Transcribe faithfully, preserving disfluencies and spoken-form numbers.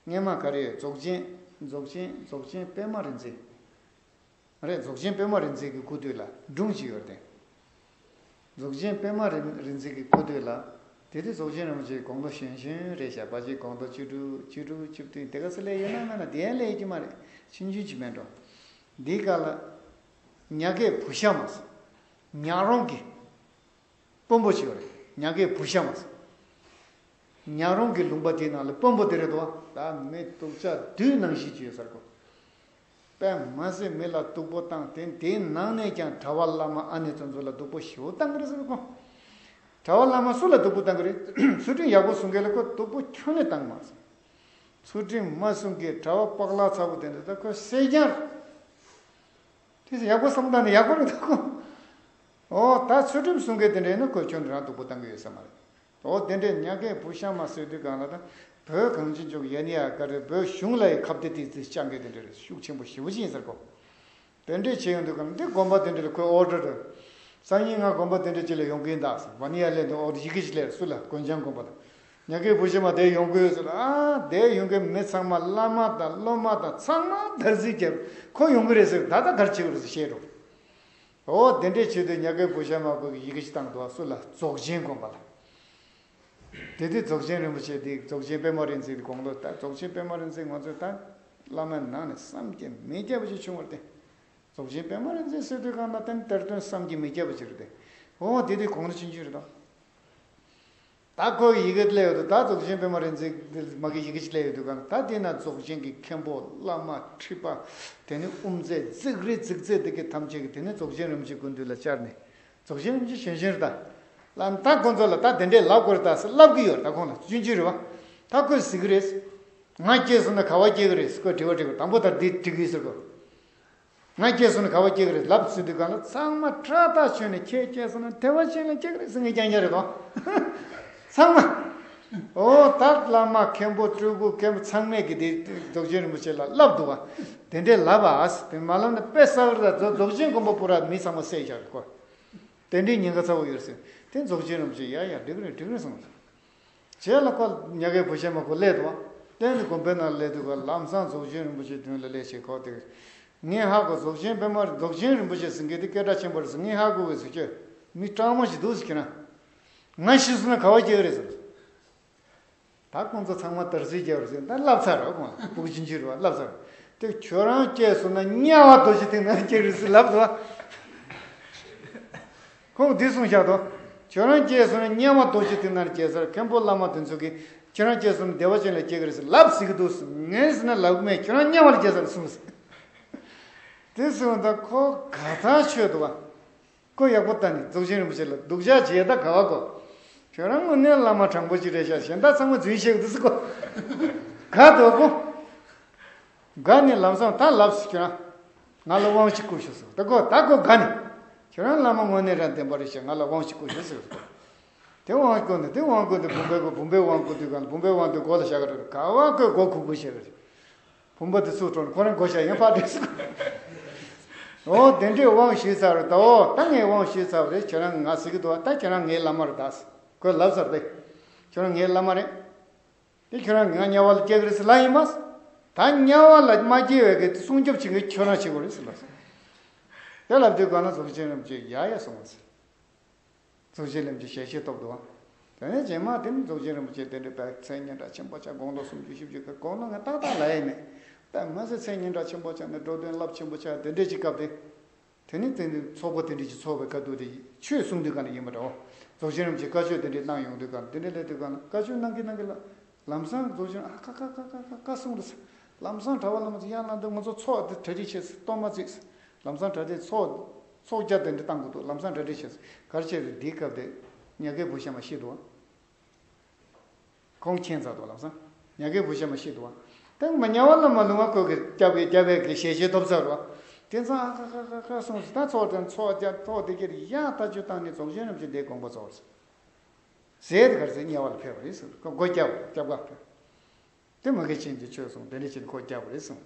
སྔས་མ་ག་རེ་ཡོད། རྫོགས་ཆེན། རྫོགས་ཆེན། རྫོགས་ཆེན་པད་མ་རིག་འཛིན། རེད། རྫོགས་ཆེན་པད་མ་རིག་འཛིན་གྱི་སྐུ་དུས་ལ་སྒྲུང་ཅིག་ཡོད་རེད། རྫོགས་ཆེན་པད་མ་རིག་འཛིན་གྱི་སྐུ་དུས་ལ། དེ་དུས་རྫོགས་ཆེན་རིན་པོ་ཆེ་དགུང་ལོ་གཞོན་གཞོན་རེད་ཤག་ཕལ་ཆེར་དགུང་ལོ་བཅུ་དྲུག་བཅུ་དྲུག་བཅུ་བདུན་དེ་ག་ཚོད་སླེབས་ཡོད་ན་མེད་ན་དེ་ཡང་སླེབས་ཀྱི་མ་རེད། ཆུང་ཆུང་ཅིག་མེད་འགྲོ། འདིའི་སྐབས་ལ་ཉ་རྒོད་བུ་ཤ་མ་ཟེར། ཉག་རོང་གི་དཔོན་པོ་ཅིག་ཡོད་རེད། ཉ་རྒོད་བུ་ཤ་མ་ཟེར། ཉག་རོང་གི་ལུང་པ་དེའི་ནང་ལ་དཔོན་པོ་དེ་རེད་དོ། ད་མི་སྡུག་ཅག་བདུད་ནང་བཞིན་ཅིག་ཡོད་ཟེར་གོ། དཔེ་མ་སྲིད་མི་ལ་སྡུག་པོ་བཏང་སྟེ། དེའི་ནང་ནས་ཀྱང་གྲྭ་པ་བླ་མ་ཨ་ནེ་ཚོ་ཚོ་ལ་སྡུག་པོ་ཞེ་པོ་བཏང་གི་རེད་ཟེར་གོ། གྲྭ་པ་བླ་མ་སུ་ལ་སྡུག་པོ་བཏང་གི་རེད། ཚུལ་ཁྲིམས་ཡག་པོ་སྲུང་མཁན་ལ་ཁོ་སྡུག་པོ་ཁྱོན་ནས་བཏང་མ་སོང་། ཚུལ་ཁྲིམས་མ་སྲུང་མཁན་གྲྭ་པ་པག་ལག་ཚ་པོ་དེ་འདྲ་ད་ཁོ་བསད་རྐྱང་རེད། དེ་ཚོ་ཡག་པོ་བསམ་བཏང་ནས་ཡག་པོ་རེད་འདུག་གོ། འོ་ད་ཚུལ་ཁྲིམས་སྲུང་མཁན་དེ་འདྲ་ཡིན་ན་ཁོ་ཁྱོན་ནས་རང་སྡུག་པོ་བཏང་གི་ཡོད་ས་མ་རེད། འོ་དེ་འདྲའི་ཉ་རྒོད་བུ་ཤ་མ་ཟེར་དུས་གང་ལ་ད་བོད་གངས་ཅན་ལྗོངས་ཀྱི་ཡ་ནི་ཡ་ག་རེ་བོད་གཞུང་ལ་ཡི་ཁ་གཏད་དེ་ཚོས་བཅག་མཁན་དེ་འདྲ་རེད། ཤུགས་ཆེན་པོ་ཞེ་པོ་ཅིག་ཡིན་ཟེར་གོ། དེ་འདྲས་བྱེད་ཡོང་དུས་གང་འདི་དགོན་པ་དེ་འདྲ་ལ་ཁོས་ཨོ་ཌར་རེད། སང་ཉིན་ང་དགོན་པ་དེ་འདྲ་ཅིག་ལ་ཡོང་གི་ཡིན་ད་ཟེར། ཝ་ནི་ཡ་ལེན་དུ་ཨོ་ཌར་ཡི་གེ་ཅིག་སླེབས། སུ་ལ། དཀོན་མཆོག་དགོན་པ་ལ། ཉ་རྒོད་བུ་ཤ་མ་དེ་ཡོང་གི་ཡོད་ཟེར། ཨ་དེ་ཡོང་གི་མི་ཚང་མ་བླ་མ་དང་སློབ་མ་དང་ཚང་མ་དར་ཟིག་རྒྱབ། ཁོ་ཡོང་གི་རེད་ཟེར། ད་ལྟ་ག་རེ་བྱེད་དགོས་རེད་ཟེར་བཤད་འགྲོ། འོ་དེ་འདྲས་བྱེད་དུས་ཉ་རྒོད་བུ་ཤ་མ་ཁོ་གི་ཡི་གེ་ཅིག་བཏང་འདུག། སུ་ལ། རྫོགས་ཆེན་དགོན་པ་ལ། དེ་དུས་རྫོགས་ཆེན་རིན་པོ་ཆེ་དེ་རྫོགས་ཆེན་པད་མ་རིག་འཛིན་དགུང་ལོ། ད་རྫོགས་ཆེན་པད་མ་རིག་འཛིན་ང་ཚོས་ད་བླ་མའི་ནང་ནས་བསམ་གྱིས་མི་ཁྱབ་པ་ཞིག་བྱུང་བ་རེད་དེ། རྫོགས་ཆེན་པད་མ་རིག་འཛིན་ཟེར་དུས་གང་ལ་བརྟེན་གཏེར་སྟོན་བསམ་གྱིས་མི་ཁྱབ་པ་ཅིག་རེད་དེ། འོ་དེ་དུས་དགུང་ལོ་ཆུང་ཆུང་རེད་དོ། ད་ཁོའི་ཡི་གེ་སླེབས་ཡོད་དོ། ད་རྫོགས་ཆེན་པད་མ་རིག་འཛིན་མ་གི་ཡི་གེ་ཅིག་སླེབས་ཡོད་དུས་གང་ལ། ད་དེ་ན་རྫོགས་ཆེན་གྱི་མཁན་པོ་བླ་མ་ཁྲི་པ། དེ་ནི་དབུ་མཛད་རྫིག་རེ་རྫིག་རྫིག་དེ་གི་ཐམས་ཅད་ཀྱིས་དེ་ནི་རྫོགས་ཆེན་རིན་པོ་ཆེ་སྐུ་མདུན་ལ་བཅར་ནས། རྫོགས་ཆེན་རིན་པོ་ཆེ་གཞོན་གཞོན་རེད་ད། ལ་ད་ཁོང་ཚོ་ལ་ད་དེ་འདྲས་ལབ་དགོས་རེད་ད་ཟེར་ལབ་གི་ཡོད་རེད། ད་ཁོང་ལ་ཆུང་ཆུང་རེད་བ། ད་ཁོས་ཟེར་གི་རེད། ང་སྐྱེས་སོང་ན་ག་པར་སྐྱེ་གི་རེད་ཟེར་ཁོས་དྲི་བ་དྲིས་པ། དང་པོ་ད་འདི་དྲི་གི་ཟེར་གོ། ང་སྐྱེས་སོང་ན་ག་པར་སྐྱེ་གི་རེད་ལབ་ཟེར་དུས་གང་ལ་ཚང་མ་ཁྲ་ཐག་ཆོད་ནས་ཁྱེད་སྐྱེས་སོང་ན་ཐེ་བ་ཆེན་ལ་སྐྱེ་གི་རེད་ཟེར་ངས་རྐྱང་རྐྱང་རེད་དོ། ཚང་མ། འོ་ད་བླ་མ་མཁན་པོ་སྤྲུལ་སྐུ་མཁན་པོ་ཚང་མས་གི་དེ་རྫོགས་ཆེན་རིན་པོ་ཆེ་ལ་ལབ་འདུག་བ། དེ་འདྲས་ལབ་པ་ཨ་ཟེར། དེ་མ་ལབ་ན་དཔེ་གསར་པ་རེད་ད། རྫོགས་ཆེན་དགོན་པ་པུ་ར་མི་ཚང་མ་བསད་བཞག་གི་ཁོ། དེ་འདྲའི་ཉེན་ཁ་ཚ་བོ་ཡོད་ཟེར། དེ་རྫོགས་ཆེན་རིན་པོ་ཆེ་ཡ་ཡ་འགྲིག་རེད་འགྲིག་རེད་གསུངས་སོང་། རྗེས་ལ་ཁོ་ཉ་རྒོད་བུ་ཤ་མ་ཁོ་སླེབས་འདུག་བ། དེ་ནི་དགོན་པའི་ནང་སླེབས་དུས་ཁོ་ལམ་སང་རྫོགས་ཆེན་རིན་པོ་ཆེ་མདུན་ལ་སླེབས་བྱས་ཁོ་དེ། ངས་ཧ་གོ། རྫོགས་ཆེན་པད་མ་རྫོགས་ཆེན་རིན་པོ་ཆེ་ཟེར་མཁན་དེ་སྐད་གྲགས་ཆེན་པོ་རེད་ཟེར། ངས་ཧ་གོ་བས་ཟེར་ཁྱོད། མི་སྤྲང་མོ་ཞིག་འདུག་ཟེར་ཁྱེད་རང་། ང་ཤི་སོང་ན་ག་པར་སྐྱེ་གི་རེད་ཟེར། ད་ཁོང་ཚོ་ཚང་མ་དར་ཟིག་རྒྱབ་རེད་ཟེར། ད་ལབ་ཚར་རོ། ཁོང་ལ་སྤུ་གུ་ཆུང་ཆུང་རེད་བ། ལབ་ཚར། དེ་ཁྱོད་རང་སྐྱེས་སོང་ན་དམྱལ་བ་རྡོ་རྗེ་གདན་ནང་སྐྱེ་གི་རེད་ཟེར་ལབ་འདུག་བ། ཁོང་འདི་གསུངས་བཞག་འདུག། ཁྱོད་རང་སྐྱེས་སོང་ན་དམྱལ་བ་རྡོ་རྗེ་གདན་ནང་སྐྱེ་ཟེར། མཁན་པོ་བླ་མ་དེ་ཚོ་གིས་ཁྱོད་རང་སྐྱེས་སོང་ན་བདེ་བ་ཅན་ལ་སྐྱེ་གི་རེད་ཟེར་ལབ་ཟེར་གི་འདུག་ཟེར། ངས་ཟེར་ན་ལབ་གི་མེད། ཁྱོད་རང་དམྱལ་བ་ལ་སྐྱེ་ཟེར་གསུངས་ཟེར། དེ་གསུངས་ད་ཁོ་དགའ་ཐག་ཆོད་འདུག་བ། ཁོ་ཡག་པོ་ལྟ་ནས་རྫོགས་ཆེན་རིན་པོ་ཆེ་ལ་སྡུག་ཅག་བྱས་ད་ག་བ་གོ། ཁྱོད་རང་དངོས་གནས་བླ་མ་དྲང་པོ་ཅིག་རེད་ཤག། གཞན་དག་ཚང་མ་རྫུན་བཤད་གི་འདུག་ཟེར་གོ། དགའ་འདུག་གོ། དགའ་ནས་ལམ་སང་ད་ལབ་ཟེར། ཁྱོད་རང་ང་ལ་དབང་ཞིག་བསྐུར་ཤོག་ཟེར། ད་གོ་ད་གོ་དགའ་ནས། ཁྱོད་རང་བླ་མ་དངོས་གནས་རང་བདེན་པ་རེད་ཤག། ང་ལ་དབང་ཞིག་བསྐུར་ཤོག་ཟེར། དེ་དབང་བསྐུར་ནས་དེ་དབང་བསྐུར་དེ་བུམ་པའི་སྒོ། བུམ་པའི་དབང་བསྐུར་དུས་གང་ལ་བུམ་པའི་དབང་དེ་མགོ་ལ་བཞག་གི་རེད། ག་བ་གོ་གུག་གུག་བྱས་པ་རེད། བུམ་པ་དེ་ཚུར་འགྲོ་ནས་ཁོ་རང་སྒོ་ཞྭ་ཡང་ཕར་བྲེགས་སོང་། འོ་དེ་འདྲའི་དབང་ཞུས་ཚར་རེད་ད། འོ་ད་ངས་དབང་ཞུས་ཚར་བ་རེད། ཁྱེད་རང་ང་ཟེར་གི་འདུག་བ། ད་ཁྱེད་རང་ངའི་བླ་མ་རེད་ད་ཟེར་ཁོས་ལབ་ཚར་ཏེ། ཁྱེད་རང་ངའི་བླ་མ་རེད། དེ་ཁྱེད་རང་ང་དམྱལ་བ་ལ་སྐྱེལ་གི་རེད་ཟེར་ལབ་ཡིན་པ། ད་དམྱལ་བ་ལ་མ་སྐྱེལ་བའི་གི་སྲུང་སྐྱོབ་བྱེད་མཁན་ཁྱོད་རང་བྱེད་དགོས་རེད་ཟེར་ལབ་སོང་། དེ་ལབ་དུས་གང་ན་རྫོགས་ཆེན་རིན་པོ་ཆེ་ཡ་ཡ་སོང་བ་ཟེར། རྫོགས་ཆེན་རིན་པོ་ཆེ་ཞལ་བཞེས་ཐོབ་འདུག་བ། དེ་ནས་རྗེས་མ་དེ་ནི་རྫོགས་ཆེན་རིན་པོ་ཆེ་དེ་འདྲའི་དཔེ་མཚན་སྙན་གྲགས་ཆེན་པོ་ཆགས། དགུང་ལོ་སུམ་ཅུ་བཞི་བཅུ་གི་དགུང་ལོ་ང་ཏག་ཏག་ལབ་ཡས་མེད། དཔེ་མ་ཟད་མཚན་སྙན་གྲགས་ཆེན་པོ་ཆགས་ནས་འགྲོ་དོན་རླབས་ཆེན་པོ་ཆགས། དེ་འདྲའི་ཅིག་སྐབས་དེ། དེ་ནི་དེ་ནི་ཚོགས་པ་དེ་འདྲའི་ཅིག་ཚོགས་པའི་ཁ་ཐུག་དེ་ཆོས་གསུང་དུས་ག་ནས་ཡིན་པ་འདྲ་བོ། རྫོགས་ཆེན་རིན་པོ་ཆེ་བཀའ་ཆོས་དེ་འདྲའི་གནང་ཡོང་དུས་ག་ནས། དེ་འདྲའི་སླེབས་དུས་ག་ནས་བཀའ་ཆོས་གནང་གི་གནང་གི་ལ། ལམ་སང་རྫོགས་ཆེན་ཨ་ཁ་ཁ་ཁ་ཁ་ཁ་ཁ་གསུངས་རེད་ཟེར། ལམ་སང་གྲྭ་པ་བླ་མ་ཚོ་ཡར་ལངས་དུས་ང་ཚོ་ཚོགས་དེ་གྲ་སྒྲིག་བྱས་ཟེར། གཏོར་མ་བརྩིགས་ཟེར། ལམ་སང་གྲ་སྒྲིག་ཚོགས་ཚོགས་བརྒྱ་དེ་འདྲ་བཏང་དགོས་འདུག། ལམ་སང་གྲ་སྒྲིག་བྱས་ཟེར། ག་རེ་བྱས་རེད། འདིའི་སྐབས་དེ་ཉ་རྒོད་བུ་ཤ་མ་ཤི་འདུག་བ། ཁོང་མཁྱེན་ཚར་འདུག། ལམ་སང་ཉ་རྒོད་བུ་ཤ་མ་ཤི་འདུག་བ། དེ་མ་དམྱལ་བ་ལ་མ་ལྷུང་བ་ཁོ་གི་སྐྱབས་ཡས་སྐྱབས་ཡས་ཀྱི་ཞལ་བཞེས་ཐོབ་ཚར་བ། དེ་ཚང་ཨ་ཁ་ཁ་ཁ་ཁ་གསུངས་ཟེར། ད་ཚོགས་དེ་ཚོགས་བརྒྱ་ཚོགས་དེ་གྱེར་ཡ་ད་ཅུ་བཏང་ནས་རྫོགས་ཆེན་རིན་པོ་ཆེ་འདིའི་དགོངས་པ་རྫོགས་ཟེར། ཟེར་དེ་གར་ཟེར་དམྱལ་བ་ལ་ཕེབས་པ་རེད་ཟེར། ཁོ་སྒོ་བརྒྱབ་སྐྱབས་ཁ་ཕེབས། དེ་མ་གི་ཆེན་གྱི་ཆོས་གསུངས། དེ་འདྲ་བྱས་ནས་ཁོ་བསྐྱབས་པ་རེད་གསུངས།